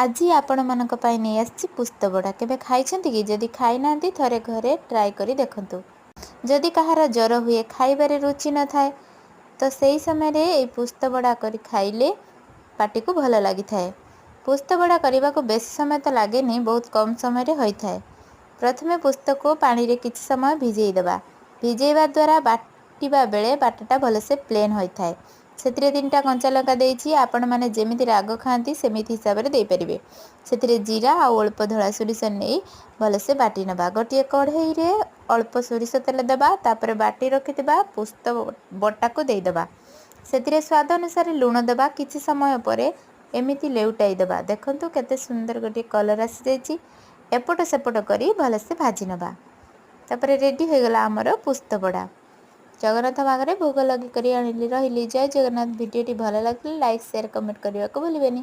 ଆଜି ଆପଣମାନଙ୍କ ପାଇଁ ନେଇ ଆସିଛି ପୁସ୍ତ ବଡ଼ା। କେବେ ଖାଇଛନ୍ତି କି? ଯଦି ଖାଇନାହାନ୍ତି, ଥରେ ଘରେ ଟ୍ରାଏ କରି ଦେଖନ୍ତୁ। ଯଦି କାହାର ଜ୍ୱର ହୁଏ, ଖାଇବାରେ ରୁଚି ନଥାଏ, ତ ସେଇ ସମୟରେ ଏଇ ପୁସ୍ତ ବଡ଼ା କରି ଖାଇଲେ ପାଟିକୁ ଭଲ ଲାଗିଥାଏ। ପୁସ୍ତ ବଡ଼ା କରିବାକୁ ବେଶୀ ସମୟ ତ ଲାଗେନି, ବହୁତ କମ୍ ସମୟରେ ହୋଇଥାଏ। ପ୍ରଥମେ ପୁସ୍ତକୁ ପାଣିରେ କିଛି ସମୟ ଭିଜେଇ ଦେବା। ଭିଜେଇବା ଦ୍ୱାରା ବାଟିବା ବେଳେ ବାଟଟା ଭଲସେ ପ୍ଲେନ୍ ହୋଇଥାଏ। ସେଥିରେ ତିନିଟା କଞ୍ଚା ଲଙ୍କା ଦେଇଛି। ଆପଣମାନେ ଯେମିତି ରାଗ ଖାଆନ୍ତି, ସେମିତି ହିସାବରେ ଦେଇପାରିବେ। ସେଥିରେ ଜିରା ଆଉ ଅଳ୍ପ ଧଳା ସୋରିଷ ନେଇ ଭଲସେ ବାଟି ନେବା। ଗୋଟିଏ କଢ଼େଇରେ ଅଳ୍ପ ସୋରିଷ ତେଲ ଦେବା। ତାପରେ ବାଟି ରଖିଥିବା ପୁସ୍ତ ବଟାକୁ ଦେଇଦେବା। ସେଥିରେ ସ୍ୱାଦ ଅନୁସାରେ ଲୁଣ ଦେବା। କିଛି ସମୟ ପରେ ଏମିତି ଲେଉଟାଇ ଦେବା। ଦେଖନ୍ତୁ, କେତେ ସୁନ୍ଦର ଗୋଟିଏ କଲର୍ ଆସିଯାଇଛି। ଏପଟ ସେପଟ କରି ଭଲସେ ଭାଜି ନେବା। ତାପରେ ରେଡ଼ି ହୋଇଗଲା ଆମର ପୁସ୍ତ ବଡ଼ା। ଜଗନ୍ନାଥ ପାଖରେ ଭୋଗ ଲଗେଇ କରି ଆଣିଲି। ରହିଲି, ଜୟ ଜଗନ୍ନାଥ। ଭିଡ଼ିଓଟି ଭଲ ଲାଗିଲେ ଲାଇକ୍, ସେୟାର, କମେଣ୍ଟ କରିବାକୁ ଭୁଲିବେନି।